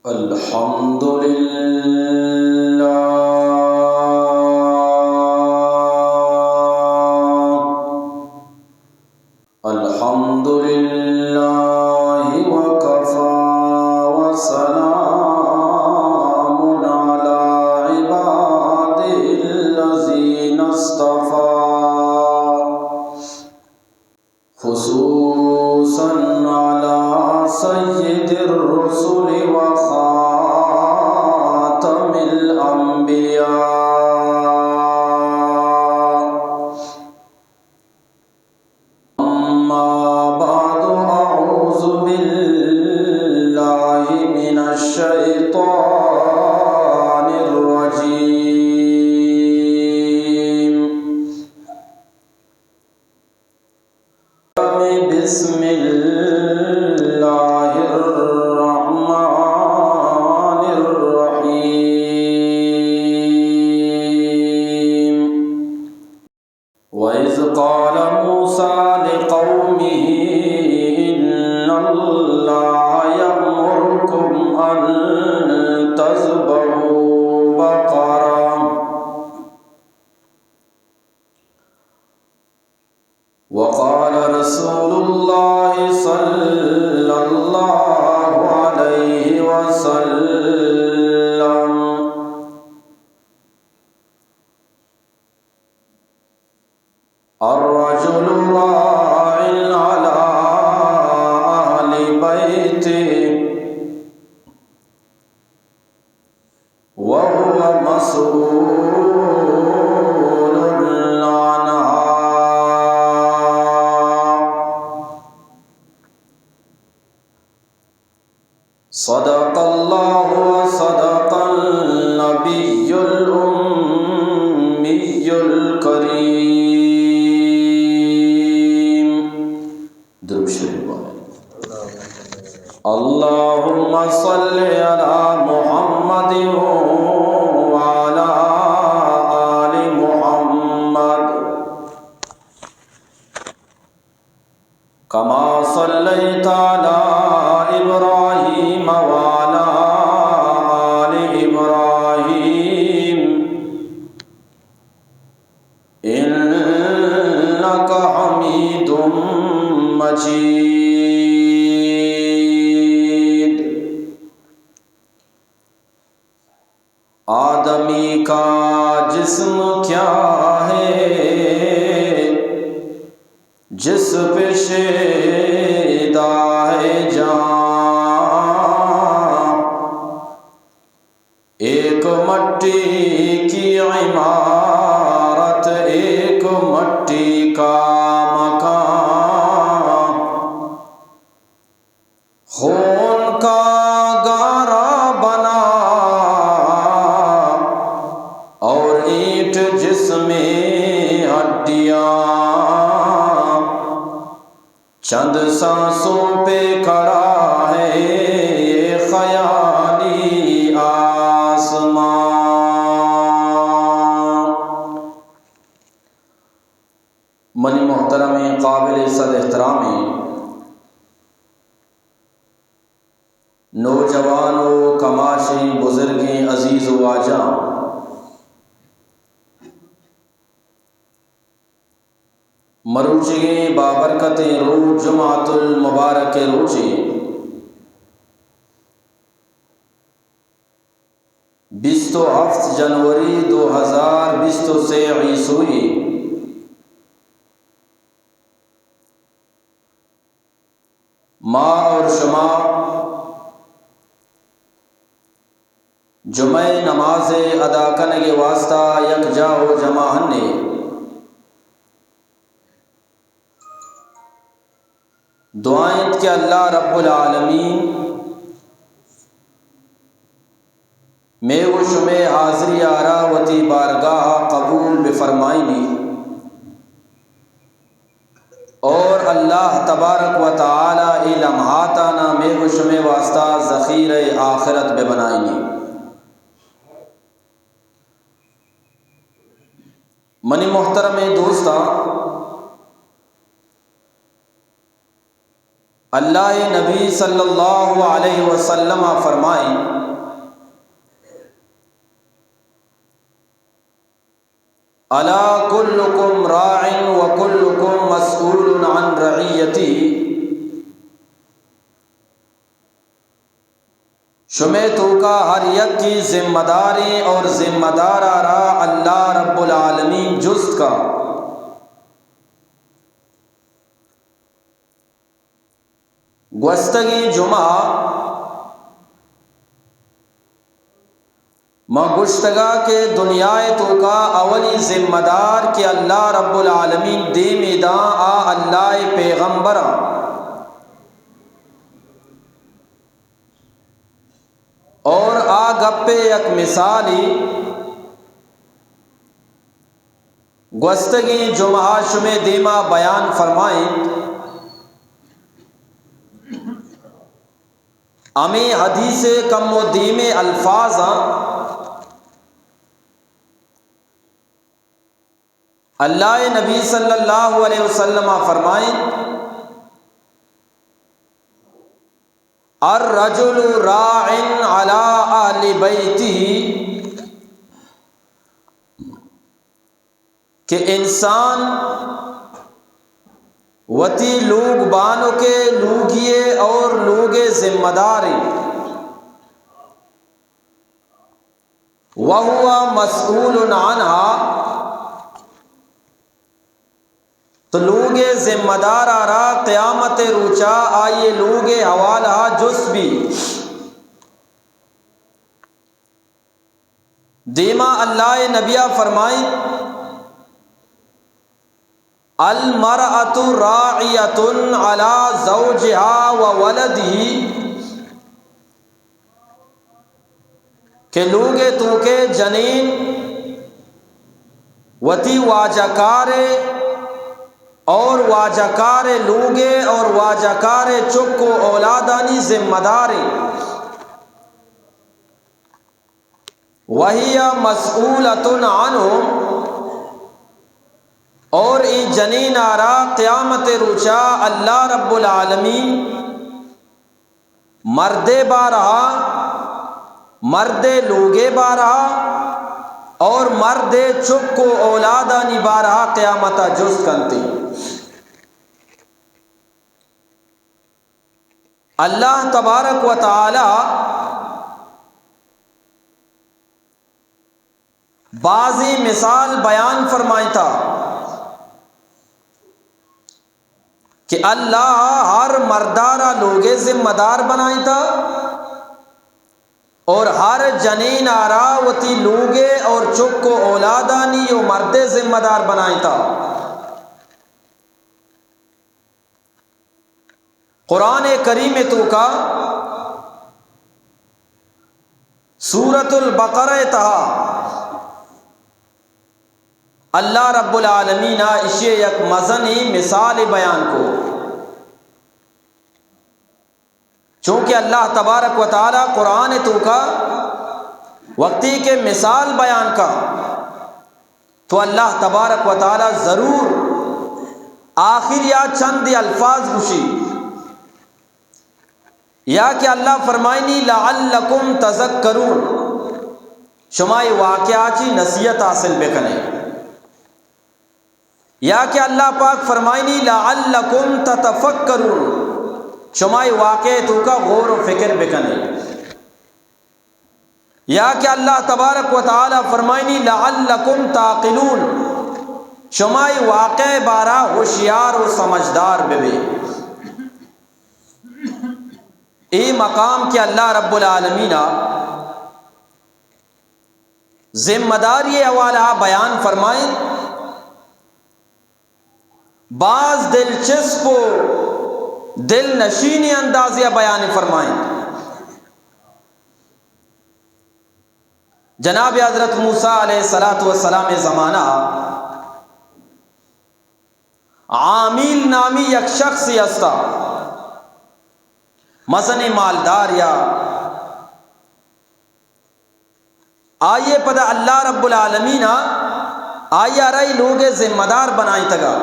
الحمد لله. الحمد لله وكفى وسلام على عباده الذين اصطفى. خصوصا على سيد الرسل وخاتم الأنبياء. أما بعد، أعوذ بالله من الشيطان الرجيم. بسم الله الرحمن الرحيم. وإذ قال موسى لقومه إن الله يأمركم أن تذبحوا بقرة. وقال رسول الله صلى الله عليه وسلم: الرجل راع على أهل بيته وهو مسؤول عنها. صدق الله وصدق النبي الأمي الكريم. درود شریف بوان. اللهم صل على محمد وعلى آل محمد كما صليت على إبراهيم وعلى آل إبراهيم إنك حميد مجيد. آدمی کا جسم کیا ہے، جس پہ شیدا ہے جہاں. ایک مٹی کی عمارت، ایک مٹی کا مکان. خون کا گارا بنا اور اینٹ جس میں ہڈیاں. چند سانسوں پہ کھڑا ہے یہ خیالی آسمان. منی محترمیں قابل صد احترامیں نوجوان و کماشیں بزرگیں عزیز و واجہاں، مروچیگیں بابرکتیں روچ جمعۃ المبارک ءِ روچے، بیست و ہفت جنوری دو ہزار بیست و سے عیسوی، ما اور شما جمعہ ءِ نماز ءِ ادا کنگ ءِ واسطہ یک جاہ و جمع ہن ایں. دعا انت کہ اللہ رب العالمین مئے و شمئے حاضری ءَ را وتی بارگاہ ءَ قبول بہ فرمائینی اور اللہ تبارک و تعالی اے لمحاتانا مئے و شمئے واسطہ ذخیرہ آخرت بہ بنائینی. منی محترمیں دوستاں، اللہ نبی صلی اللہ علیہ وسلم فرمائیں، الا کلکم راع و کلکم مسئول عن رعیتہ۔ شمے توکا ہر یکی ذمہ داریں اور ذمہ دارا را اللہ رب العالمین جست کا۔ گوستگیں جمعہ ما گوشتگا کہ دنیا توکا اولی ذمہ دار کہ اللہ رب العالمین دیمی داں، آ اللہ پیغمبراں۔ اور آ گپے یک مثالی گوستگیں جمعہ شمے دیما بیان فرمائیں۔ ہمیں حدیث کم و دیمے الفاظاں۔ اللہ نبی صلی اللہ علیہ وسلم فرمائیں، الرجل راع علی اہل بیتہ، کہ انسان وتی لوگ بانکے، لوگیے اور لوگے ذمہ داریں۔ وہو مسئول عنہا، تو لوگے ذمہ دارا را قیامت روچا آئیے لوگے حوالہ جست بی۔ دیما اللہ نبیا فرمائیں، المرأة راعیة علی زوجها و ولدہ، کہ لوگے توکے جنین وتی واجہ کارے اور واجہ کارے لوگے اور واجہ کارے چک و اولادانی ذمہ دارے۔ وہی مسئولۃ عنہم، اور ای جنین آرا قیامت روچا اللہ رب العالمین مردے بارہا، مردے لوگے بارہا اور مردے چک و اولادانی بارہا قیامتا جست کنتی۔ اللہ تبارک و تعالی بعضی مثال بیان فرمائتا کہ اللہ ہر مردارا لوگے ذمہ دار بنائتا اور ہر جنین آرا وتی لوگے اور چک و اولادانی و مردے ذمہ دار بنائتا۔ قرآن کریم توکا سورۃ البقرہ تہا اللہ رب العالمین اشی یک مزنی مثال بیان کو، چونکہ اللہ تبارک و تعالی قرآن توکا وقتی کہ مثال بیان کا تو اللہ تبارک و تعالی ضرور آخر یا چند الفاظ گوشی، یا کہ اللہ فرمائنی لعلکم تذکرون، شما ای واقعہ چی نصیحت حاصل بکنے، یا کہ اللہ پاک فرمائنی لعلکم تتفکرون، شما ای واقعہ توکا غور و فکر بکنے۔ یا کہ اللہ تبارک و تعالی فرمائنی لعلکم تعقلون، شما ای واقعہ بارا ہوشیار و سمجھدار ببے۔ اے مقام کہ اللہ رب العالمین ذمہ داری حوالہ بیان فرمائیں، باز دلچسپ و دل نشینی اندازے ء بیان فرمائیں۔ جناب حضرت موسیٰ علیہ الصلوۃ والسلام زمانہ عامیل نامی یک شخصی ہستا، مزن مالدار یا آئیے پدا اللہ رب العالمین آئی ء را ای لوگ ء ذمہ دار بنائینتگا۔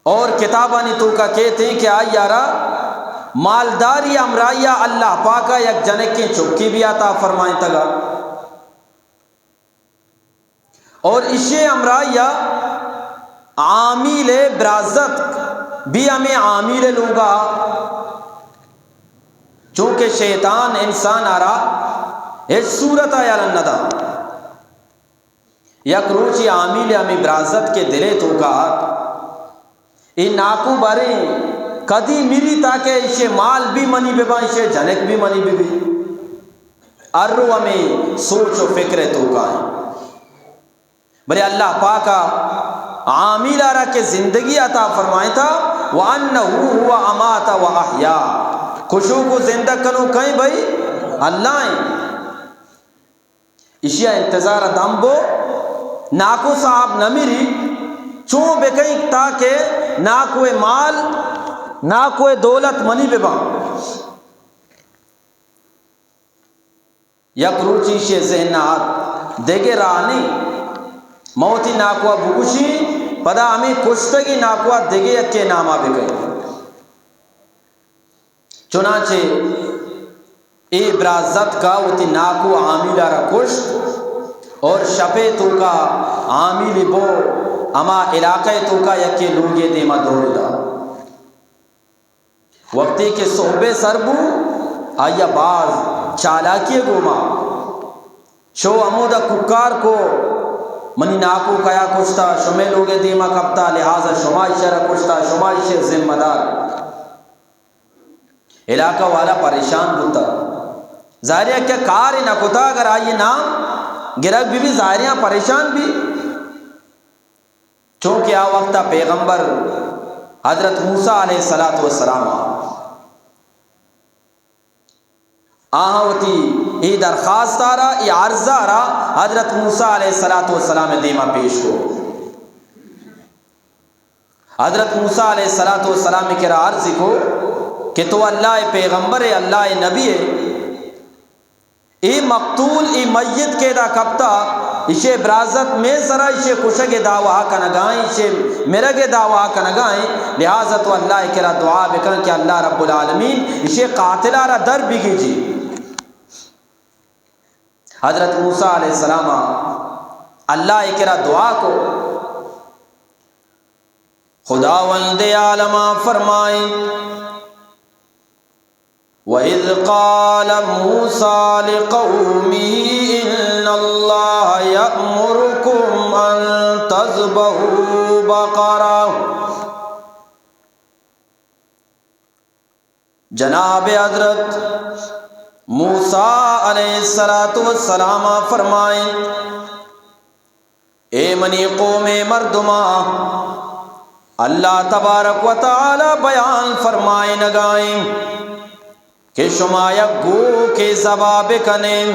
اور کتابانی توکا کیت ایں کہ آئی ءَ را مالداری ہمراہی ءَ اللہ پاک ءَ یک جنکیں چکے بھی عطا فرمائینتگ ءَ۔ اور ایشی ہمراہی ءَ عامیل برازتک بھی ہمے عامیل لوگا، چونکہ شیطان انسان ءَ را ہچ صورت ءَ یلہ نہ داں۔ یک روچے عامیل ہمے برازتک ءِ دل ءِ توکا ات۔ اے ناکو باریں کدی مری تاکہ ایشی مال بھی منی بباں، ایشی جنک بھی منی ببی۔ ہر رو ہمے سوچ و فکر ءِ توکا ایں۔ بلے اللہ پاک ءَ عامیل ءَ را کہ زندگی عطا فرمائینتا، وَأَنَّهُ هُوَ أَمَاتَ وَأَحْيَا، کشوک و زندگ کنوک کئے ایں بھئی؟ اللہ ایں۔ ایشی ءَ انتظار ءَ دم بو، ناکو صاحب نہ مری، چون بکئیں تاکہ ناکو ءِ مال، ناکو ءِ دولت منی بباں۔ یک روچے ایشی ذہن ءَ آت، دگہ راہ نی، من وتی ناکو ءَ بکشیں، پدا ہمے کشتگیں ناکو ءَ دگہ یکے نام ءَ بکئیں۔ چنانچہ اے برازتک ءَ وتی ناکو عامیل ءَ را کشت اور شپ ءِ توکا عامیل بو ہما علاقہ ءِ توکا یکے لوگے دیما دور دات۔ وقتی کہ سہب ءِ سر بو، آئی ءَ باز چالاکی ءِ گوما شو ہمودا کوکار کو، منی ناکو کیا کشتا، شمے لوگ ءِ دیما کپتا، لہذا شما ایشی ءَ را کشتا، شما ایشی ءِ ذمہ دار۔ علاقہ والا پریشان بوتا۔ ظاہر ہے کہ کار نہ کتا، اگر آئی نام گرگ بی بی، ظاہر ہے پریشان بی۔ چونکہ آ وقت ءَ پیغمبر حضرت موسیٰ علیہ الصلوۃ والسلام آ، آہاں وتی اے درخواست ءَ را، اے عرض ءَ را حضرت موسیٰ علیہ الصلوۃ والسلام ءِ دیما پیش کو۔ حضرت موسیٰ علیہ الصلوۃ والسلام ءِ کرا عرض کو کہ تو اللہ ءِ پیغمبر ئے، اللہ ءِ نبی ئے، اے مقتول، اے میت کہ ادا کپتا، ایشی برازت مئے سرا ایشی کشگ ءِ دعویٰ کنگا ایں، ایشی مرگ ءِ دعویٰ کنگا ایں، لہذا تو اللہ ءِ کرا دعا بکن کہ اللہ رب العالمین ایشی قاتل ءَ را در بگیجی۔ حضرت موسیٰ علیہ السلام اللہ ءِ کرا دعا کو۔ خداوند عالماں فرمائیں، وَإِذْ قَالَ مُوسَىٰ لِقَوْمِهِ إِنَّ اللَّهَ يَأْمُرُكُمْ أَن تَذْبَحُوا بَقَرَةً۔ جناب حضرت موسیٰ علیہ الصلوۃ والسلام فرمائیں، اے منی قوم ءِ مردماں، اللہ تبارک و تعالیٰ بیان فرمائینگا ایں کہ شما یک گوکے ذبح بکنیں،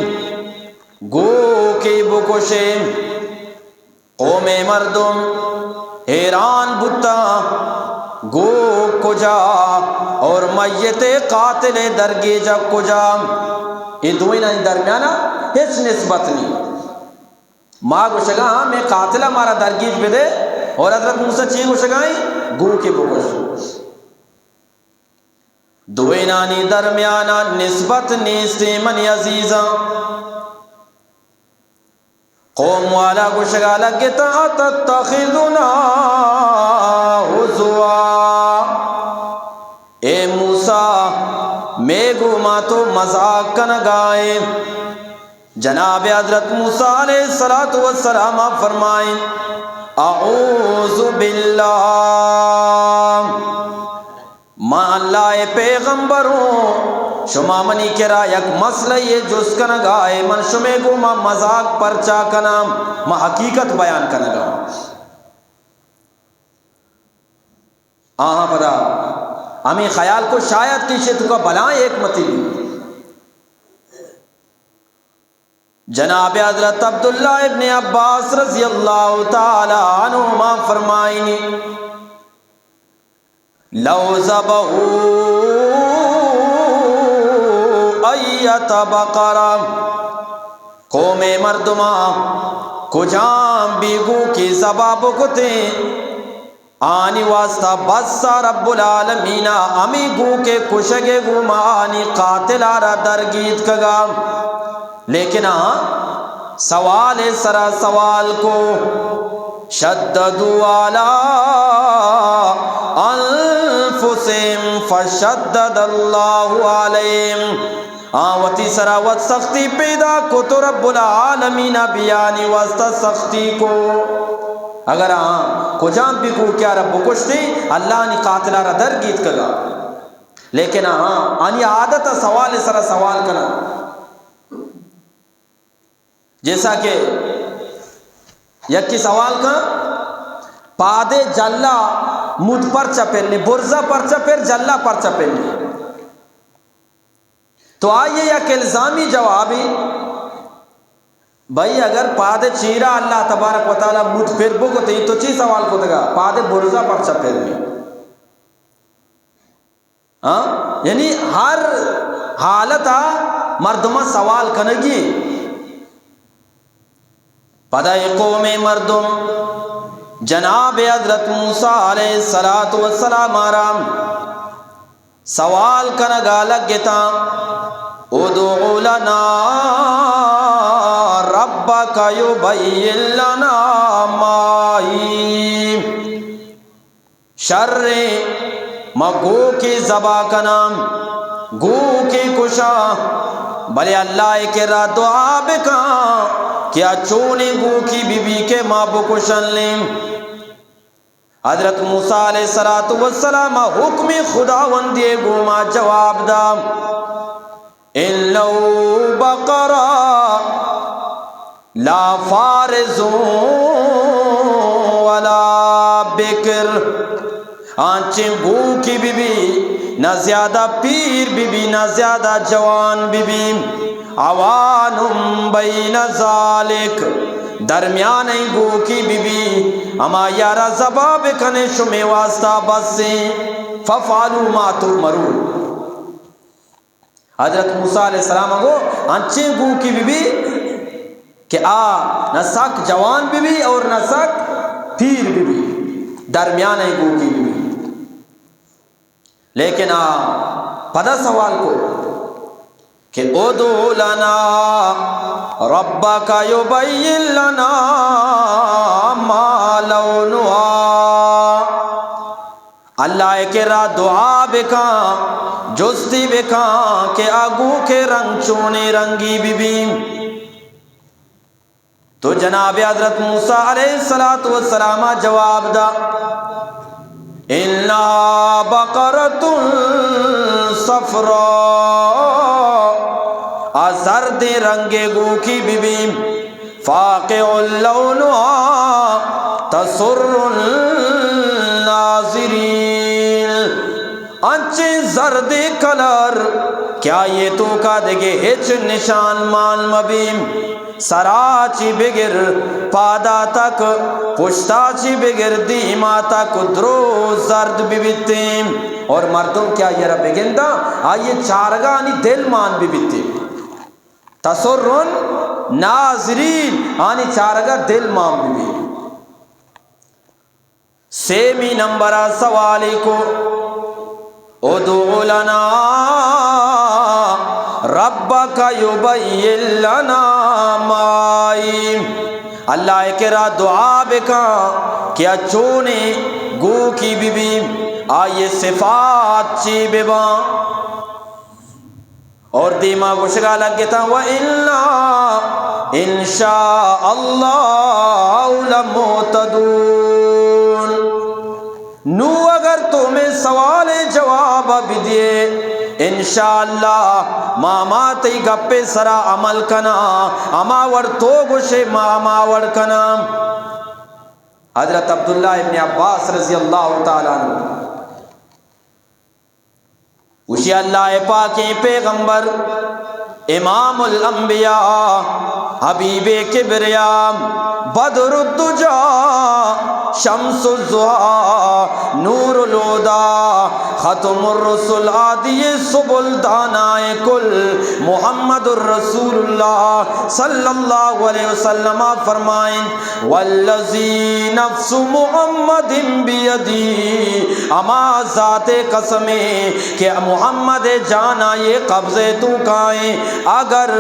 گوکے بکشیں۔ قوم ءِ مردم حیران بوتاں، گوک کجا اور میت ءِ قاتل ءِ درگیجگ کجا؟ اے دوئینانی درمیانا ہچ نسبت نی۔ ما گوشگا ہاں، مئے قاتل ءَ مارا درگیج بدے، اور حضرت موسیٰ چی گوشگا ایں؟ گوکے بکش۔ دوئینانی درمیانا نسبت نیستیں منی عزیزاں۔ قوم والا گوشگا لگتا، أتتخذنا هزوا۔ اے موسیٰ، مئے گوما تو مذاق کنگا ئے؟ جناب حضرت موسیٰ علیہ الصلوۃ والسلام فرمائیں، أعوذ باللہ، من اللہ ءِ پیغمبر اوں، شما منی کرا یک مسئلہ یے جست کنگا ئے، من شمے گوما مذاق پرچا کناں، من حقیقت بیان کنگا۔ آہاں پدا ہمے خیال کو شاید کہ ایشی توکا بلائیں حکمتے بی۔ جناب حضرت عبداللہ ابن عباس رضی اللہ تعالیٰ عنہما فرمائنی، لو ذبحوا أية بقرة، قوم مردماں کجام بی گوکے ذبح بکتیں، آنی واسطہ بس رب العالمین ہمیں گوکے کشگے گوما آنی قاتل آرا درگیت کگا۔ لیکن آ سوال سرا سوال کو، شددوا علی انفسهم فشدد اللہ علیہم۔ آ وتی سرا وت سختی پیدا کو تو رب العالمین بیانی واسطہ سختی کو۔ اگر آ کجام بھی گوکے آرا بکشتے، اللہ آنی قاتل آرا درگیت کگا۔ لیکن آ آنی عادت سوال سرا سوال کنا۔ جیسا کہ یکی سوال کن، پادے جلا مد پرچا پرنی، برزا پرچا پر، جلا پرچا پرنی۔ تو آئیے یک الزامی جوابی، بھئی اگر پادے چیرا اللہ تبارک و تعالی مد پر بکتے تو چی سوال کتگا؟ پادے برزا پرچا پرنی؟ ہاں؟ یعنی ہر حالت مردم سوال کنگی۔ پدا اے قوم مردم جناب حضرت موسیٰ علیہ الصلوۃ والسلام آرا سوال کنگا لگتا، ادع لنا ربک یبین لنا ما ہی۔ شریں، ما گوکے ذبح کناں، گوکے کشاں، بلے اللہ ءِ کرا دعا بکاں کہ آ چونیں گوکی بہ بی کہ ما بکشن لیں۔ حضرت موسیٰ علیہ الصلوۃ والسلام ءَ حکم خداوندی ءَ گوما جواب دا۔ انه بقرة لا فارض ولا بكر۔ آنچیں گوکی بہ بی، نہ زیادہ پیر بہ بی، نہ زیادہ جوان بہ بی، عوان بین ذلک، درمیانیں گوکی بہ بی، ہمائی ءَ را ذبح بکنے شمے واسطہ بسیں۔ فافعلوا ما تؤمرون۔ حضرت موسیٰ علیہ السلام ءَ گو، انچیں گوکی بہ بی کہ آ نہ سک جوان بہ بی اور نہ سک پیر بہ بی، درمیانیں گوکی بہ بی۔ لیکن آ پدا سوال کو کہ ادع لنا ربک یبین لنا ما لونها۔ اللہ ءِ کرا دعا بکاں، جستی بکاں کہ آ گوکے رنگ چونیں رنگی بہ بی۔ تو جناب حضرت موسیٰ علیہ الصلوۃ والسلام ءَ جواب دا، انها بقرة صفراء، آ زردیں رنگے گوکی بہ بی، فاقع لونها تسر الناظرین، انچیں زردیں کلر کہ آئی ءِ توکا دگہ ہچ نشان مان مہ بی، سرا چی بگر پادا تک، پشتا چی بگر دیما تک درو زرد بہ بیتیں، اور مردم کہ آئی ءَ را بگنداں، آئی ءِ چارگانی دل مان بہ بیتیں۔ تسر الناظرین، آنی چارگا دل مان بہ بی۔ سیمی نمبر ءَ سوالی کو، ادع لنا ربک یبین لنا ما ہی۔ اللہ ءِ کرا دعا بکاں کہ آ چونیں گوکی بہ بی، آئی ءِ صفات چی بہ باں۔ اور دیما گوشگا لگتاں، و انا ان شاء اللہ لمہتدون۔ نو اگر تو مئے سوال جواب بدیے، ان شاء اللہ ما، ما تئی گپ سرا عمل کناں، ہما وڑ تو گوشے ما ہما وڑ کناں۔ حضرت عبداللہ ابن عباس رضی اللہ تعالی عنہ گوشی، اللہ پاکیں پیغمبر امام الانبیاء، حبیب کبریا، بدر الدجا، شمس الضحا، نور الہدی، ختم الرسل، ہادی سبل، دانائے کل، محمد الرسول اللہ صلی اللہ علیہ وسلم فرمائیں، والذی نفس محمد بیدی، ہما ذات قسمیں کہ محمد جان آئی قبضے تو کائیں، اگر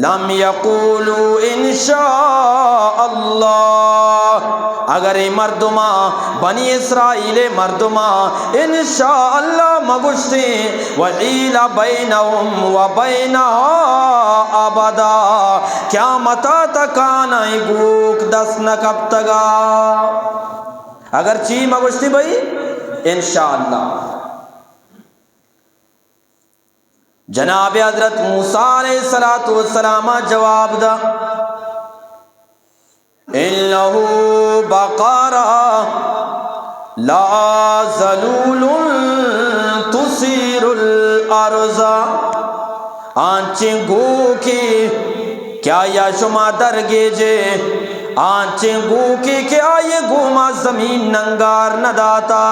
لم یقولوا ان شاء اللہ، اگر اے مردماں، بنی اسرائیل مردماں، ان شاء اللہ مگوشتیں، وحیل بینہم و بینہا ابدا، قیامتا تکان اے گوک دست نہ کپتگا۔ اگر چی مگوشتی بھئی، ان شاء اللہ۔ جناب حضرت موسیٰ علیہ الصلوۃ والسلام جواب دا، انہ بقرہ لا ذلول تثیر الارض، آنچیں گوکے کہ آیا شما درگیجے، آنچیں گوکے کہ آئی گوما زمین ننگار نہ داتا۔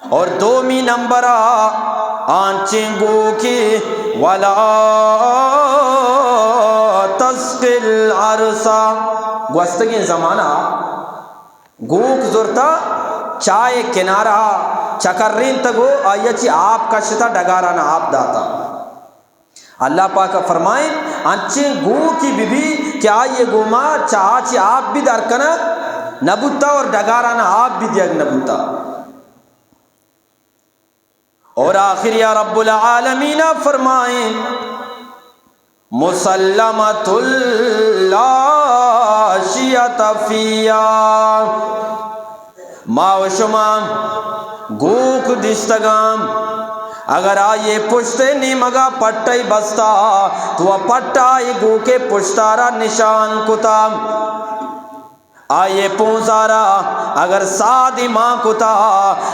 اور دومی نمبر آ، آنچیں گوکے ولا تسقی الحرث، گوستگیں زمانہ گوک زرتا چاہ کنارہ چکرینتگو، آئی چی آپ کشتا، ڈگارانا آپ داتا۔ اللہ پاک فرمائیں، انچیں گوکی بی بی کہ آئی گوما چاہ چی آپ بھی در کنگ نبوتا اور ڈگارانا آپ بھی دیگ نبوتا۔ اور آخر یا رب العالمین فرمائیں، مسلمۃ لا شیۃ فیہا، ما و شما گوک دیستگاں، اگر آئی پشت نیمگا پٹئی بستا تو پٹا آئی گوکے پشتارا نشان کتا۔ آئی پونزارا اگر سادی مان کتا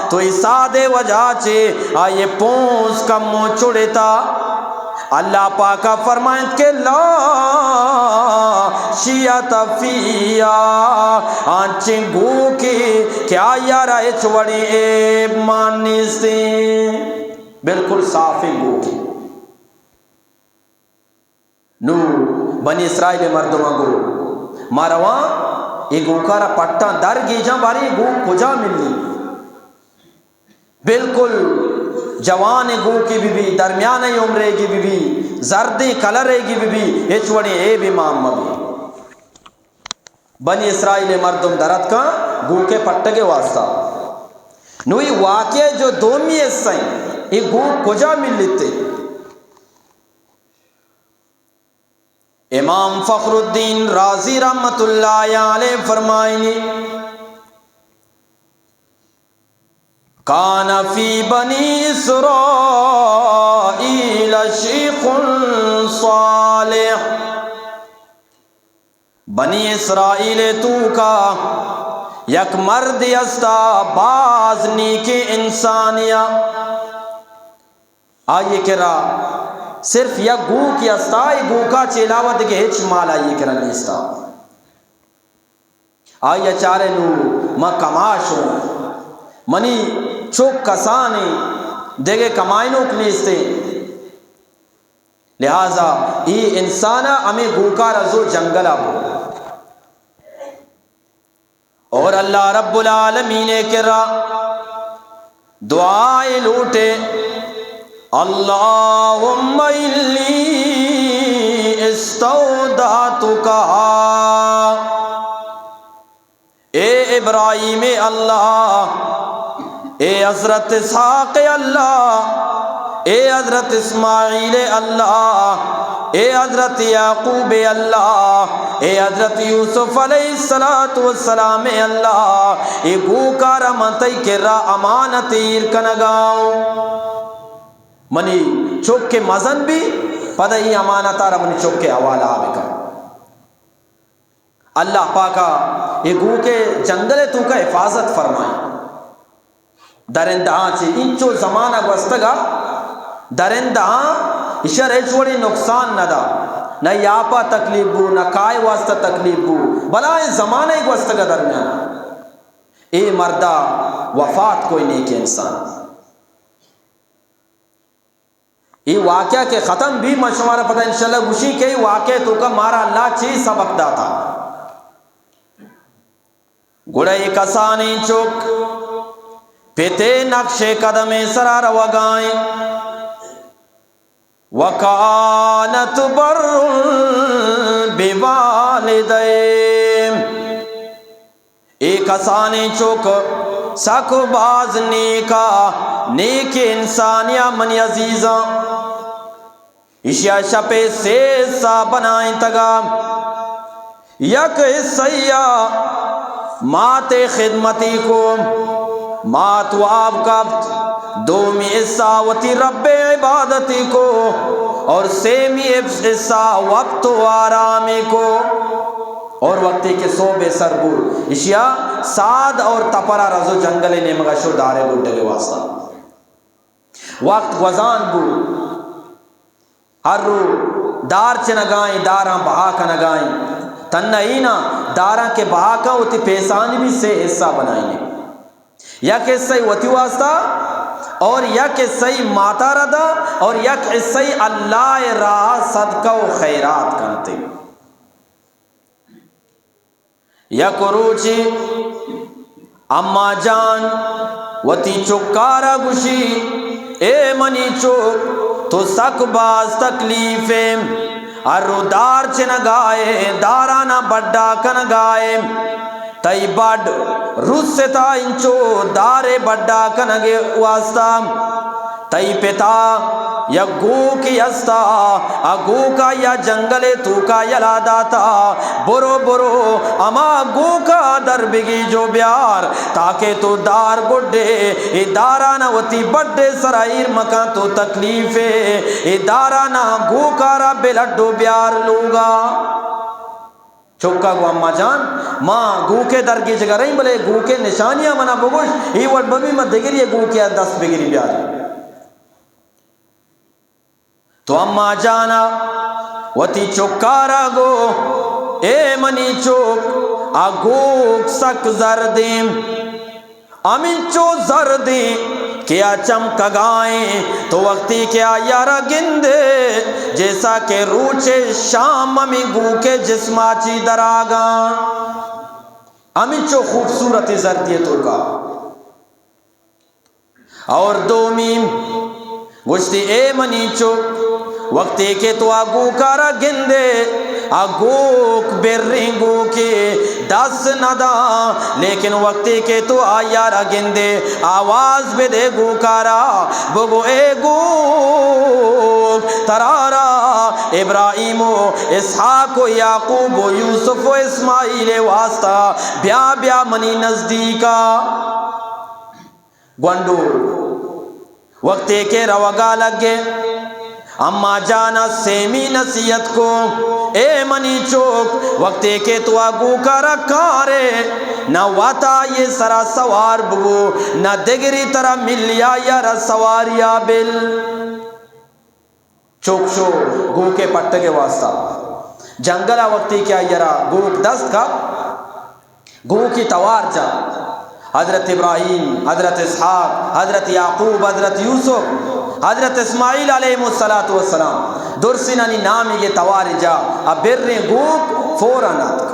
تو ای سادے وجہ چے آئی پونز کمو چڑتا۔ اللہ پاکا فرمائنت کہ لا شیۃ فیہا، آنچیں گوکے کہ آئی را ہچ وڑیں عیب مان نیستیں، بالکل صافیں گوکے۔ نو بنی اسرائیل مردماں گو، ما رواں اے گوکارا پٹاں در گیجاں، باریں اے گوک کجا ملی؟ بالکل جوان گوکے بی بی، درمیان عمرے گی بی بی، زردیں کلرے گی بی بی، ہچ وڑیں عیبے مان مبی۔ بنی اسرائیل مردم دراتکاں گوکے پٹگے واسطہ۔ نو اے واقعہ جو دومی حصہ ایں، اے گوک کجا ملیتے؟ امام فخر الدین رازی رحمت اللہ علیہ فرمائنی، کان فی بنی اسرائیل شیخ صالح، بنی اسرائیل توکا یک مردے استا باز نیکیں انسانیا۔ آئی کرا صرف یک گوکے استا، اے گوکا چہ علاوہ دگہ ہچ مال آئی کرا نیستا۔ آئی چارے نو من کماش اوں، منی چک کسانیں، دگہ کمائنوک نیستیں، لہذا اے انسانا ہمے گوکارا زو جنگلا برو۔ اور اللہ رب العالمین کرا دعائے لوٹے، اللہم انی استودعتکہا، اے ابراہیم اللہ، اے حضرت اسحاق اللہ، اے حضرت اسماعیل اللہ، اے حضرت یعقوب اللہ، اے حضرت یوسف علیہ الصلوۃ والسلام اللہ، اے گوکارا من تئی کرا امانت ایر کنگاؤں۔ منی چک مزن بی، پدا اے امانتارا منی چک حوالہ بکن۔ اللہ پاکا اے گوکے جنگل توکا حفاظت فرمائیں۔ درندہاں چہ انچو زمانہ گوستگا، درندہاں ایشر ہچ وڑی نقصان نہ دا، نہ یاپا تکلیف بو، نہ کائے واسطہ تکلیف بو، بلائیں زمانہ گوستگا درمیان۔ اے مردا وفات کوئی نیک انسان۔ اے واقعہ کہ ختم بی، من شمارا پدا انشاءاللہ گوشی کہ اے واقعہ توکا مارا اللہ چی سبق داتا۔ گڑا اے کسانیں چک پتے نقش قدم سرا روگائیں۔ وکانت بر بوالدہ۔ اے کسانیں چک سک باز نیکا، نیک انسانیا منی عزیزاں۔ ایشیا شپے سے حصہ بنائینتگا۔ یک حصہ یا مات خدمتی کو، مات واب کپت، دومی حصہ وتی رب عبادتی کو، اور سیمی حصہ وقت و آرامی کو۔ اور وقتی کہ صبح سر بود، ایشیا ساد اور تپرا رزو جنگل نیمگا شو دارے گڈگے واسطہ۔ وقت گوزان بو۔ ہر رو دار چنگائیں، داراں بہا کنگائیں۔ تنہ اینا داراں کہ بہا کن، وتی پیسانی بھی سے حصہ بنائینے۔ یک حصہ وتی واسطہ اور یک حصہ ماتا ردا اور یک حصہ اللہ راہ صدقہ و خیرات کنتے۔ یک روچے اما جان وتی چکارا گوشی، اے منی چک، تو سک باز تکلیف ئے، ہر رو دار چنگائے، دارانا بڈا کنگائے، تئی بڈ رستا انچو دارے بڈا کنگے واسطہ۔ تئی پتا یک گوکے استا، آ گوکا یا جنگلے توکا یلا داتا، برو برو ہما گوکا در بگیج و بیار، تاکہ تو دار گڈے، اے دارانا وتی بڈے سرا ایر مکن، تو تکلیف ئے، اے دارانا گوکارا بلڈ و بیار لوگا۔ چکا گو اما جان، ما گوکے در گیجگا رئیں، بلے گوکے نشانیاں منا بگوش، اے وڑ ببی ما دگری گوکے دست بگری بیاری۔ تو اما جانا وتی چکارا گو، اے منی چک، آ گوک سک زردیں، ہمینچو زردیں کہ آ چمکگائیں، تو وقتی کہ آیارا گندے، جیسا کہ روچے شام ہمیں گوکے جسما چی دراگاں، ہمینچو خوبصورت زردی توکا۔ اور دومی گوشتی، اے منی چک، وقتی کہ تو آ گوکارا گندے، آ گوک بریں گوکے دست ندا، لیکن وقتی کہ تو آیارا گندے، آواز بدے گوکارا، بگو، اے گوک، ترارا ابراہیم و اسحاق و یعقوب و یوسف و اسماعیل واسطہ بیا، بیا منی نزدیکا۔ گونڈو وقتے کہ روگا لگے، اما جانا سیمی نصیحت کو، اے منی چوک، وقتے کہ تو آ گوکارا کارے، نہ وتا یہ سرا سوار ببو، نہ دگری ترا ملیا یارا سواریا بل۔ چوک شو گوکے پٹگے واسطہ۔ جنگلا وقتی کہ آئیرا گوک دست کپ، گوکی توار جا۔ حضرت ابراہیم، حضرت اسحاق، حضرت یعقوب، حضرت یوسف، حضرت اسماعیل علیہ الصلوۃ والسلام درسینانی نامی گے تواری جا، ابریں گوک فوراً اتک۔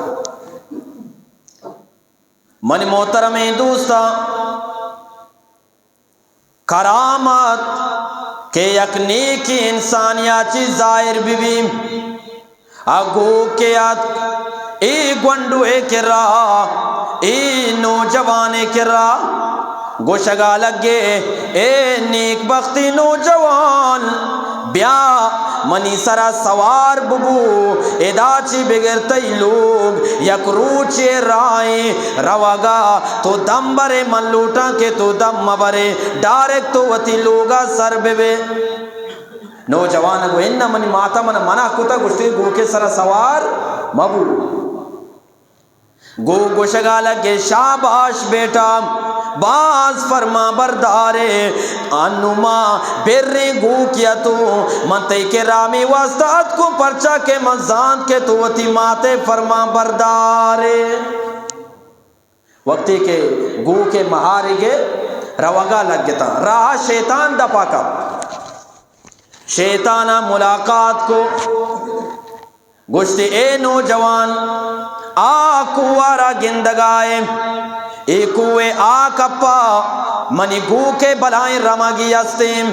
منی محترمیں دوستاں، کرامت کہ یک نیکیں انسانیا چی ظاہر بہ بی۔ آ گوکے ات اے گونڈوے کرا، اے نوجوانے کرا، گوشگا لگے، اے نیک بختی نوجوان، بیا منی سرا سوار ببو، ادا چی بگر تئی لوگ یک روچے راہیں روگا، تو دم برے، من لوٹاں کہ تو دم مبرے، ڈائریکٹ تو وتی لوگا سر ببے۔ نوجوان گو، اناں، منی ماتا منا منع کتا، گوشتی گوکے سرا سوار مبو۔ گو گوشگا لگے، شاباش بیٹا، باز فرما بردارے، انو ما بریں گوکیا تو، من تئی کرا ہمے واسطہ اتکوں، پرچا کہ من زانت کہ تو وتی مات ءِ فرما بردارے۔ وقتی کہ گوک ءِ مہارگ ءِ روگا لگتاں، راہ شیطان دپا کپت، شیطان ءَ ملاقات کو۔ گوشتی، اے نوجوان، آ کوہ ءَ را گندگائے؟ اے کوہ ءِ آ کپا منی گوک ءِ بلائیں رمگی استیں،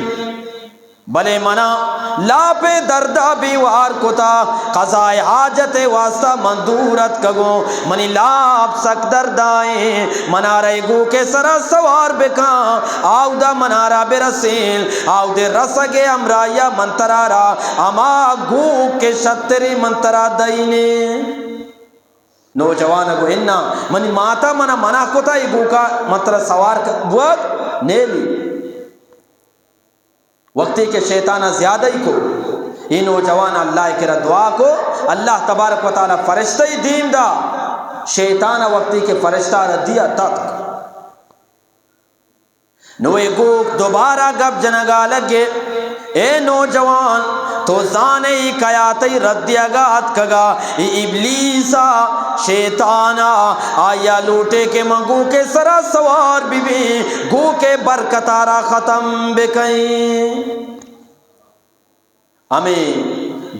بلے منا لاپ ءِ دردا بیوار کتا، قضائے حاجت ءِ واسطہ من دور اتکگوں، منی لاپ سک دردائیں، منارا اے گوک ءِ سرا سوار بکن، آودا منارا برسین، آودے رسگ ءِ ہمراہیا من ترارا ہما گوک کہ شتریں من ترا دئینیں۔ نوجوان ءَ گو، انا، منی ماتا منا منع کتا، اے گوکا من ترا سوار ک-، بوگ نیلی۔ وقتی کہ شیطان ءَ زیادہ ای کو، اے نوجوان اللہ ءِ کرا دعا کو، اللہ تبارک و تعالی فرشتہ ای دیم دا۔ شیطان ءَ وقتی کہ فرشتہ را دیا تتک۔ نو اے گوک دوبارہ گپ جنگا لگے، اے نوجوان، تو زانے ای کیا تئی رد دیگا اتکگا، ای ابلیسا، شیطانا، آیا لوٹے کہ من گوک ءِ سرا سوار ببیں، گوک ءِ برکتا را ختم بکئیں۔ ہمے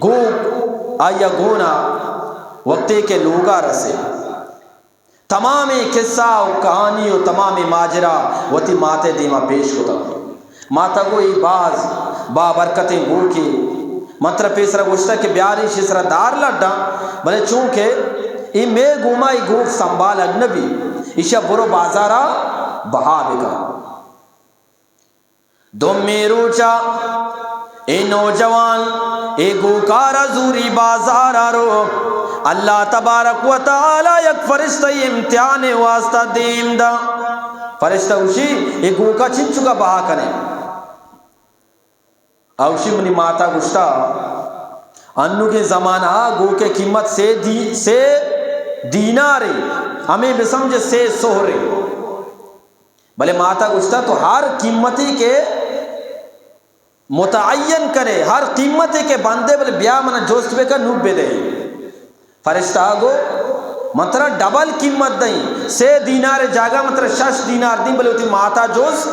گوک آئی ءَ گون ءَ وقتے کہ لوگ ءَ رسے، تمامیں قصہ و کہانی و تمامیں ماجرا وتی مات ءِ دیما پیش کتگ۔ مات ءَ گو، اے باز بابرکتیں گوکے، من ترا پیسرا گوشتگ کہ بیار ایشی سرا دار لڈاں، بلے چونکہ اے مئے گوما اے گوک سنبھالگ نہ بی، ایشی ءَ برو بازار ءَ بہا بکن۔ دومی روچا اے نوجوان اے گوکارا زوری بازارا رو، اللہ تبارک و تعالی یک فرشتہ امتحان واسطہ دیم دا۔ فرشتہ گوشی، اے گوکا چنچکا بہا کنے؟ آ گوشی، منی ماتا گوشتا، انوگیں زمانہ گوکے قیمت سے دی-، سے دینارے، ہمیں بسمجھ سے سہرے۔ بلے ماتا گوشتا، تو ہر قیمتے کہ متعین کنے، ہر قیمتے کہ بندے، بلے بیا منا جست بکن، نوں بدے۔ فرشتہ گو، من ترا ڈبل قیمت دئیں، سے دینار جاگہ من ترا شش دینار دیں، بلے وتی ماتا جست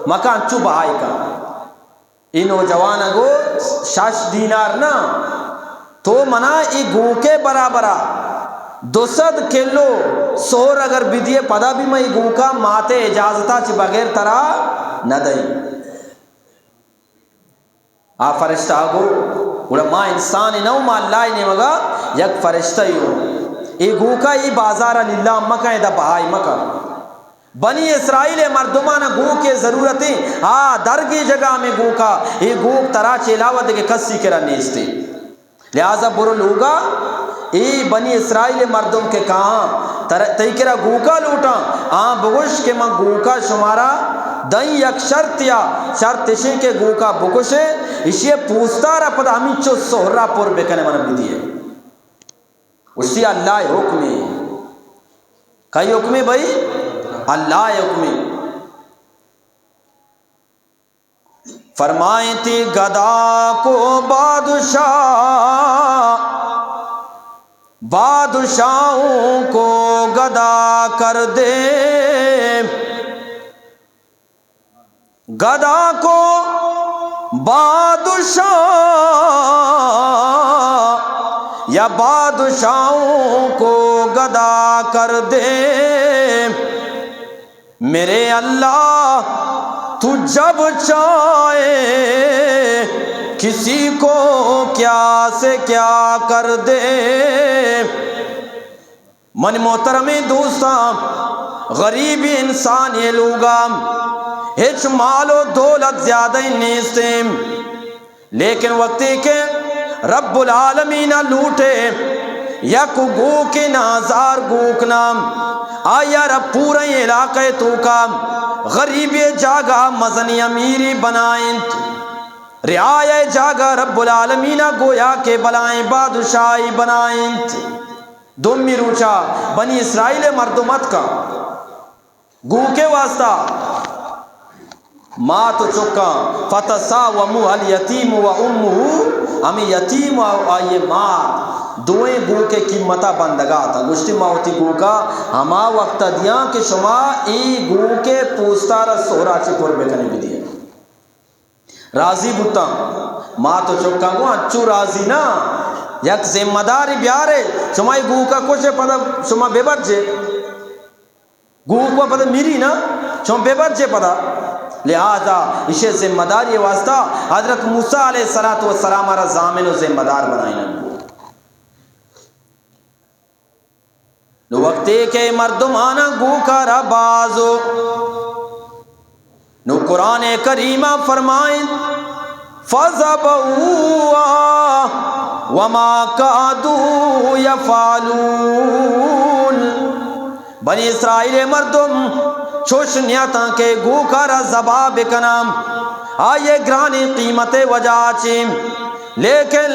مکن، انچو بہائی کن۔ اے نوجوان گو، شش دینار نہ، تو منا اے گوکے برابرا دو سد کلو سہر اگر بدیے، پدا بھی من اے گوکا ماتے اجازتا چہ بغیر ترا نہ دئیں۔ آ فرشتہ گو، گڑا ما انسان نہ، ما اللہ نیمگا یک فرشتہ ہوں۔ اے گوکا اے بازارا لیلام مکن، ادا بہائی مکن۔ بنی اسرائیل ءِ مردماں گوکے ضرورتیں، آ درگے جگہ ہمیں گوکا، اے گوک ترا چہ علاوہ دگہ کسی کرا نیستے۔ لہذا برو لوگا، اے بنی اسرائیل ءِ مردم کہ کاہاں، تر-، تئی کرا گوکا لوٹاں، آ بگوش کہ من گوکا شمارا دئیں یک شرط یا، شرط اشیں کہ گوکا بکشے، اشی پوستارا پدا ہمینچو سہرا پر بکنے من بدیے۔ اشی اللہ حکمے۔ کئی حکمے بھائی؟ اللہ حکمے۔ فرمائیں، تئی گدا کو بادشاہ، بادشاہوں کو گدا کر دے۔ گدا کو بادشاہ یا بادشاہوں کو گدا کر دے۔ میرے اللہ، تو جب چاہے کسی کو کیا سے کیا کر دے۔ من محترمیں دوستاں، غریبیں انسانے لوگا ہچ مال و دولت زیادہ نیستیں۔ لیکن وقتی کہ رب العالمین ءَ لوٹے، یک گوکے نازار گوک نام، آئی ءَ را پوریں علاقہ ءِ توکا غریبی جاگہ مزنی امیری بنائینت، رعایا جاگہ رب العالمین ءَ گویا کہ بلائیں بادشاہی بنائینت۔ دومی روچا بنی اسرائیل ءِ مردم اتکاں۔ گوکے واسطہ مات و چکاں، فتساومہ الیتیم و امہ، ہمے یتیم و آئی مات دوئیں گوکے قیمتا بندگا اتاں۔ گوشتی، ما وتی گوکا ہما وقتا دیاں کہ شما اے گوکے پوستارا سہرا چی پر بکنے بدیے۔ راضی بوتاں۔ مات و چکاں گوں انچو راضی نہ، یک ذمہ داری بیارے، شما اے گوکا کشے پدا شما ببرجے۔ گوک و پدا میری نا، چون بے برجے پدا۔ لہذا اشی ذمہ داری واسطہ حضرت موسیٰ علیہ الصلوۃ والسلام را ضامن و ذمہ دار بنائینگ بو۔ نو وقتے کہ مردم آنا گوکارا بازو، نو قرآن کریم فرمائیں، فذبحوها وما كادوا يفعلون۔ بنی اسرائیل مردم چوش نیاتاں کہ گوکارا ذبح بکناں، آئی گرانی قیمت وجہ چی، لیکن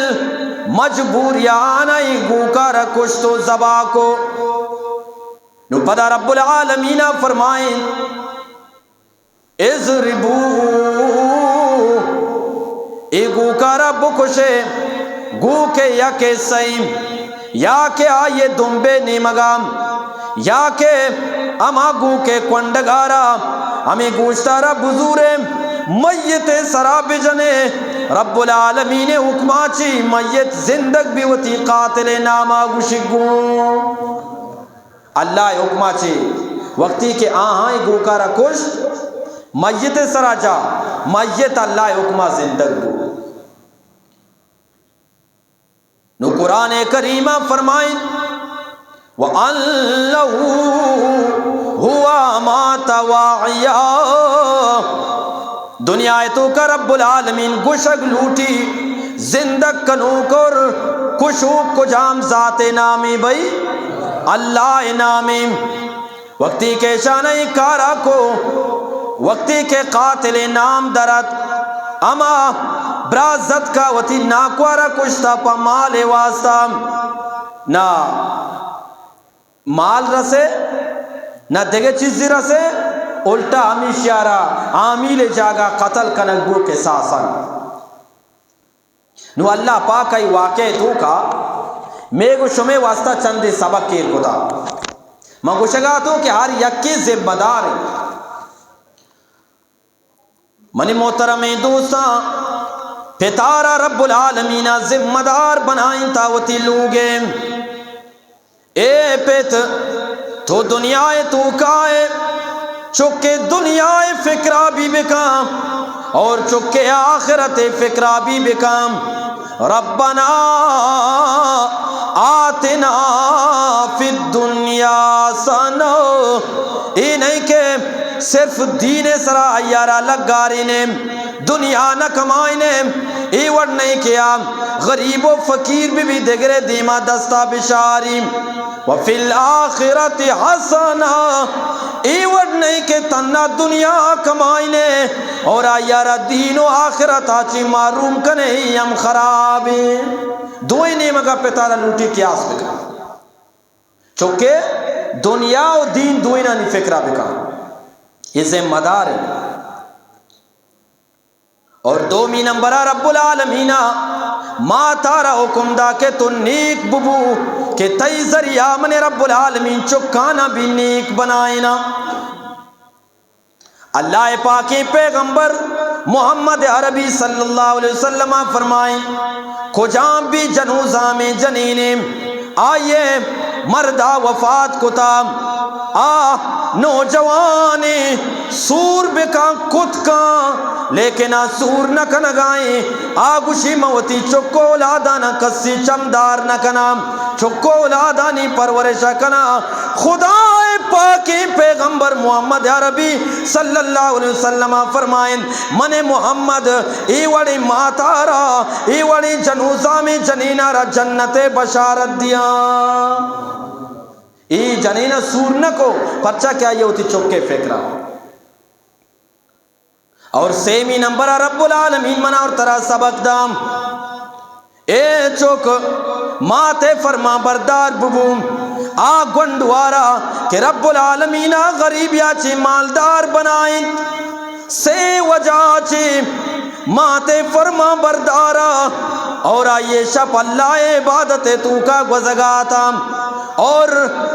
مجبوری آنا ای گوکارا کشت و ذبح کو۔ نو پدا رب العالمین فرمائیں، اضربوه، اے گوکارا بکشے، گوکے یک حصہ ایں، یا کہ آئی دمبے نیمگا، یا کہ ہما گوکے کنڈگارا ہمے گوشتارا بزورے، میت سرا بجنے۔ رب العالمین حکما چی میت زندگ بی وتی قاتل ناما گوشگوں۔ اللہ ء حکما چے وقتی کہ آہاں اے گوکارا کشت، میت سرا جا، میت اللہ ء حکما زندگ بو۔ نو قرآن کریم فرمائیں، وَأَنَّهُ هُوَ أَمَاتَ وَأَحْيَا۔ دنیا ء توکا رب العالمین گوشگ لوٹی، زندگ کنوک اور کشوک کجام ذات نامی بھئی؟ اللہ نامی۔ وقتی کہ شان ای کارا کو، وقتی کہ قاتل نام درت، اما برازت کا وتی ناکوارا کشتا پا مال واسطہ، نہ مال رسے، نہ دگہ چیزی رسے، الٹا ہمیشیارا عامل جاگا قتل کنگ بو قصاصا۔ نو اللہ پاک ای واقعہ توکا میگو شمے واسطہ چندے سبق ایر کتا۔ من گوشگا تو کہ ہر یکی ذمہ دار ہے۔ منی محترمیں دوستاں، پتارا رب العالمین ذمہ دار بنائیں تا وتی لوگے۔ اے پت، تو دنیا ء توکا ئے، چکے دنیا ء فکرا بی بکاں اور چکے آخرت ء فکرا بی بکاں۔ ربنا آتنا فی الدنیا حسنہ۔ اے نہیں کہ صرف دین سرا ایارا لگارینے، دنیا نہ کمائینے، اے وڑ نہیں کہ آ غریب و فقیر بی بی دگرے دیما دستا بشاری۔ وفی الآخرۃ حسنہ، اے وڑ نہیں کہ تنا دنیا کمائینے اور آیارا دین و آخرت آچی محروم کنے، ای ہم خرابی۔ دوئیں نیمگا پتارا لوٹی قیاس بکن۔ چونکہ دنیا و دین دوئینانی فکرا بکن۔ یہ ذمہ دار ہے۔ اور دومی نمبر رب العالمین ماتارا حکم دا کہ تو نیک ببو، کہ تئی ذریعہ من رب العالمین چکانا بھی نیک بنائینا۔ اللہ پاکیں پیغمبر محمد عربی صلی اللہ علیہ وسلم فرمائیں، کجام بھی جنوزامیں جنینے آئیے مردا وفات کتا، آ نوجوانے سور بکاں کت کاں، لیکن آ سور نہ کنگائیں۔ آ گوشی، من وتی چک و اولادانا کسی چمدار نہ کناں، چک و اولادانی پرورش کناں۔ خدا پاکیں پیغمبر محمد عربی صلی اللہ علیہ وسلم فرمائیں، من محمد اے وڑیں ماتارا، اے وڑیں جنوزامیں جنینارا جنت بشارت دیاں۔ اے جنین سور نہ کو، پرچا کہ آئی وتی چکے فکرا۔ اور سیمی نمبر رب العالمین منا اور ترا سبق دام۔ اے چک، ماتے فرما بردار ببو۔ آ گونڈوارا کہ رب العالمین ءَ غریبیا چہ مالدار بنائیں، سے وجہ چہ ماتے فرما بردارا اور آئیے شپ اللہ عبادت توکا گوزگاتا۔ اور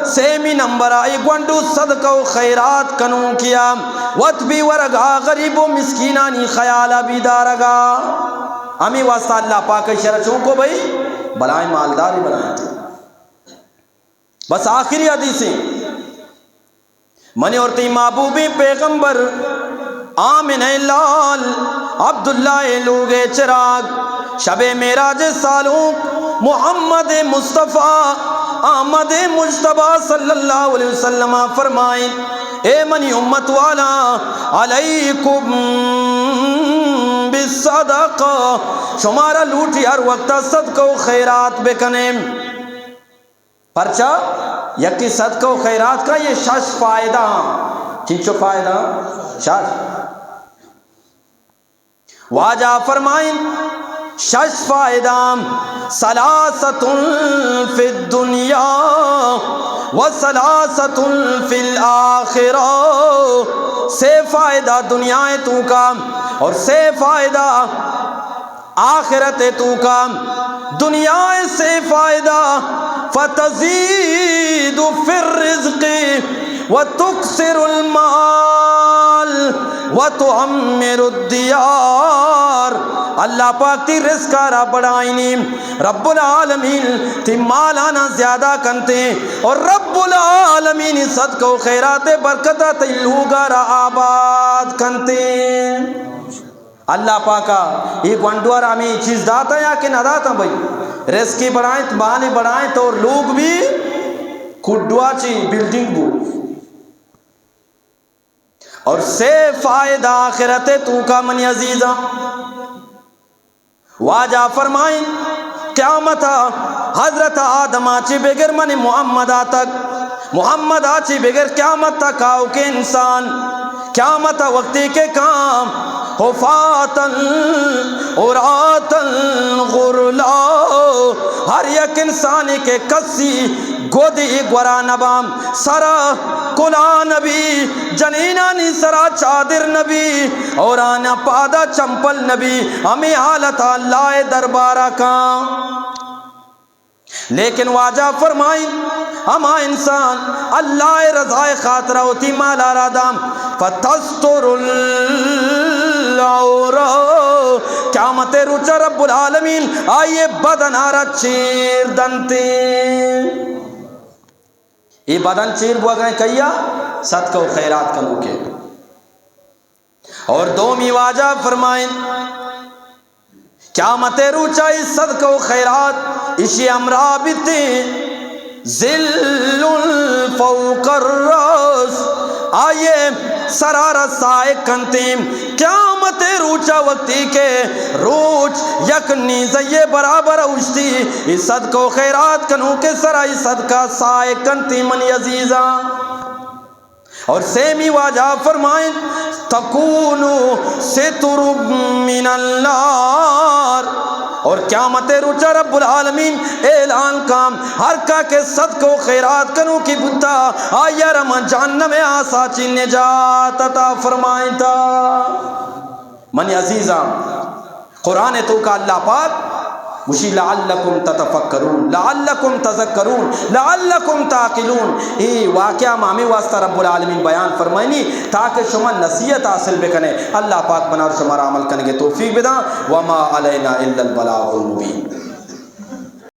سیمی نمبر آئی گونڈو صدقہ و خیرات کنوکیا، وت بی ورگا غریب و مسکینانی خیالا بی دارگا۔ ہمیں واسطہ اللہ پاک شرع چونکو بھئی بلائیں مالداری بنائیں۔ بس آخری حدیثیں، منی اور تئی محبوبیں پیغمبر، آمنہ لال، عبداللہ لوگ چراغ، شب معراج سالونک، محمد مصطفیٰ، احمد مجتبیٰ صلی اللہ علیہ وسلم فرمائیں، اے منی امت والا، علیکم بالصدقہ، شمارا لوٹی ہر وقت صدقہ و خیرات بکنیں۔ پرچا؟ یکی صدقہ و خیرات کا یہ شش فائدہ ہاں۔ چنچو فائدہ؟ شش۔ واجہ فرمائیں، شش فائدہ، ثلاثۃ فی الدنیا و ثلاثۃ فی الآخرہ، سے فائدہ دنیا توکا اور سے فائدہ آخرت توکا۔ دنیا سے فائدہ، فتزید فی الرزق و تکثر المال و تعمر الدیار۔ اللہ پاک تئی رزقا را بڑائینی، رب العالمین تئی مالانا زیادہ کنتے اور رب العالمین صدقہ و خیرات برکتا تئی لوگا را آباد کنتے۔ اللہ پاکا اے گونڈوار ہمیں چیز داتا یا کہ نہ داتا بھئی؟ رزقی بڑھائیں، مالی بڑھائیں تو اور لوگ بھی کڈوا چی بلڈنگ بو۔ اور سے فائدہ آخرت توکا منی عزیزاں۔ واجہ فرمائیں، قیامت حضرت آدم چی بگر من محمد تک، محمد چی بگر قیامت تک آؤکیں انسان، قیامت وقتی کے کام، حفاتن، عراتن، غرلا، ہر یک انسانی کے کسی گودی گورا نبام، سرا کلا نبی، جنینانی سرا چادر نبی، اور آنا پادا چمپل نبی، ہمیں حالت اللہ دربارہ کا۔ لیکن واجہ فرمائیں، ہما انسان اللہ رضا خاطرہ ہوتی مالا را دام، فتستر العورہ، قیامت روچہ رب العالمین آئیے بدن آرا چیر دنتے۔ اے بدن چیر بوگا کئیا؟ صدقہ و خیرات کنوکے۔ اور دومی واجہ فرمائیں، قیامت روچا ای صدقہ و خیرات اشی ہمراہ بیتے، ظل فوق الرأس، آئیے سرارا سائق کنتے۔ قیامت روچا وقتی کے روچ یک نیزہ برابر اوشتی، ای صدقہ و خیرات کنوکے سرا ای صدقہ سائق کنتے منی عزیزاں۔ اور سیمی واجہ فرمائیں، تکون ستر من النار، اور قیامت روچا رب العالمین اعلان کام، ہر کا کہ صدقہ و خیرات کنوکی بوتا، آئیا را من جہنم آسا چی نجات عطا فرمائیں تا۔ منی عزیزاں، قرآن توکا اللہ پاک گوشی، لعلکم تتفکرون، لعلکم تذکرون، لعلکم تعقلون۔ اے واقعہ ما ہمیں واسطہ رب العالمین بیان فرمائنی تاکہ شما نصیحت حاصل بکنے۔ اللہ پاک منا اور شما را عمل کنگے توفیق بداں۔ وما علینا الا البلاغ المبین۔